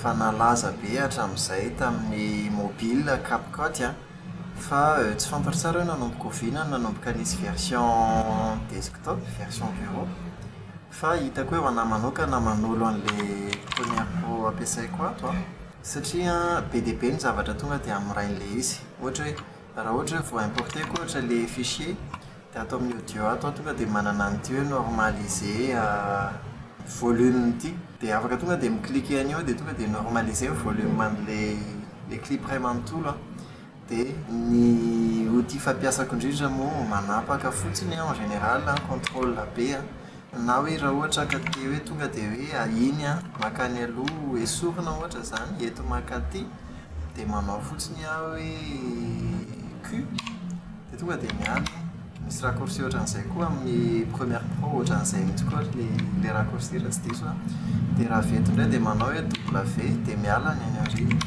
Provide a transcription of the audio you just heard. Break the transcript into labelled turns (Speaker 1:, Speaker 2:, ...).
Speaker 1: efa nalaza be hatramin'izay tamin'ny mobile CapCut an, fa tsy fantatro tsara hoe nanomboka oviana no nanomboka nisy version desktop, version bureau. Fa hitako hoe ho anahy manokana manolo an'ilay Premiere Pro ampiasaiko ato an, satria be dia be ny zavatra tonga dia hamorain'ilay izy. Ohatra hoe raha ohatra hoe vao importer-ko ohatra ilay fichier, dia ato amin'ny audio ato aho tonga dia manana an'ity hoe normaliser volume ity. Dia afaka tonga dia mi-cliquer an'io aho dia tonga dia normaliser ny volume an'ilay ilay clip iray manontolo an. Dia ny outil fampiasako indrindra moa manapaka fotsiny an en général an, contrôle B an, na hoe raha ohatra ka te hoe tonga dia hoe iny an, mankany aloha esorina ohatra izany, eto mankaty, dia manao fotsiny aho hoe Q, dia tonga dia miala iny. Misy raccourci ohatran'izay koa amin'ny Premiere Pro, ohatran'izay mihitsy koa ilay ilay raccourci raha tsy diso aho. Dia raha avy eto indray dia manao hoe W dia miala ny any aoriana.